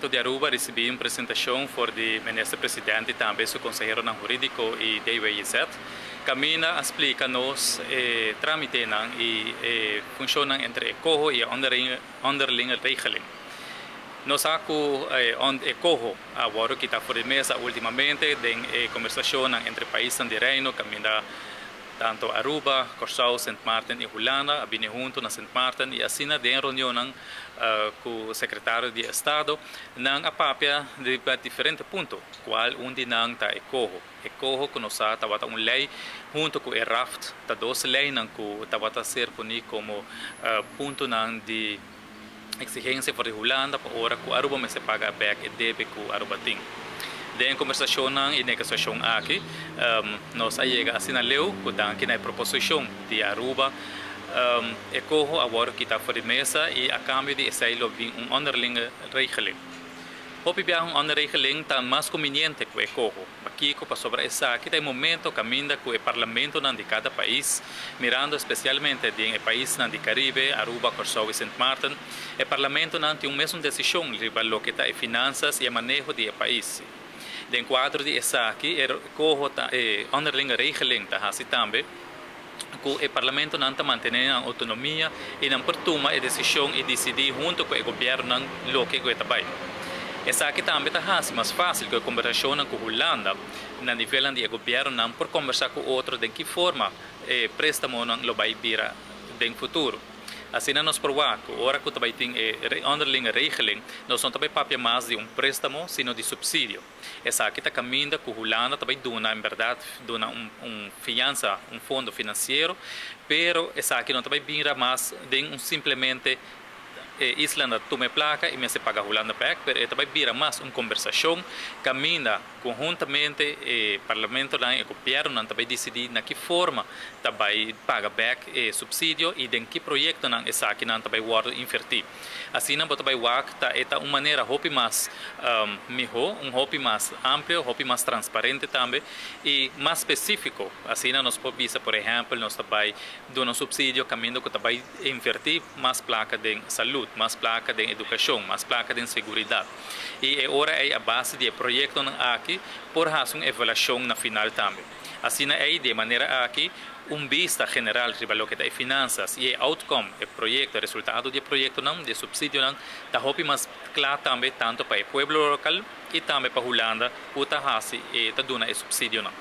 Parlamento di Aruba a ricibi un presentacion for di Minister President y tambe su conseheronan huridico y DWIZ. Caminda a splica nos e tramitenan y e funcionnan entre e coho y e onderlinge regeling. Nos sa cu e coho a wordo kita for di mesa ultimamente den e conversacionnan entre paisnan di Reino caminda Tanto Aruba, Kòrsou, Sint Maarten i Hulanda a bini huntu na Sint Maarten i asina den reunionnan ku Sekretario di Estado nan a papia riba diferente punto, kual un di nan ta e koho. E koho ku nos sa tabata un lei huntu ku e raft, ta dos leinan ku tabata ser poni komo puntonan di exigencia for di Hulanda pa ora cu Aruba mester paga bek e debe cu Aruba tin. Den e conversacionnan y negociacion aki nos a yega asina leu cu danki na e proposicion di Aruba e coho a wordo kita for di mesa y a cambio di esey lo bin un onderlinge regeling. Hopi biaha un onderregeling ta mas conveniente cu e coho. Pakico? Pasobra esaki ta e momento caminda cu e parlamentonan di cada pais, mirando especialmente den e paisnan di Caribe, Aruba, Corsou y Sint Maarten, e parlamentonan tin un mesun decision riba loke ta e finanzas y e maneho di e pais. Den cuadro di esaki e coho ta e onderlinge regeling ta haci tambe cu e parlamentonan ta mantene nan autonomia y nan por tuma e decision y dicidi hunto cu e gobiernonan loke cu e ta bay. Esaki tambe ta haci mas facil cu e combersacionnan cu Hulanda na nivelnan di e gobiernonan por combersa cu otro den ki forma e prestamonan lo bay bira den futuro. Asina nos por wak cu ora cu ta bay tin e onderlinge regeling nos no ta bay papia mas di un prestamo sino di subsidio. Esaki ta kaminda ku Hulanda ta bai duna en bèrdat duna un fiansa, un fondo finansiero, pero esaki no ta bai bira mas den un simplemente e islanan ta tuma e plaka i mester paga Hulanda bèk, pero e ta bai bira mas un kombersashon kaminda konhuntamente e parlamentonan, e gobièrnunan ta bai disidí na ki forma ta bai paga bèk e supsidio i den ki proyektonan esakinan ta bai wòrdu invertí. Asina bo ta bai wak ta e ta un manera hopi mas miho, un hopi mas amplio, hopi mas transparente tambe y mas specifico. Asina nos por bisa por ehempel nos ta bai duna un subsidio caminda cu ta bai inverti mas placa den salud, mas placa den educacion, mas placa den seguridad. Y e ora ey a base di e proyectonan aki por haci un evaluacion na final tambe. Asina ei, di e manera aki, un bista general riba loke ta e finansas i e outcome, e proyekto, e resultado di e proyektonan, di e supsidionan, ta hopi mas kla tambe tantu pa e pueblo lokal i tambe pa Hulanda ku ta hasi e ta duna e supsidionan.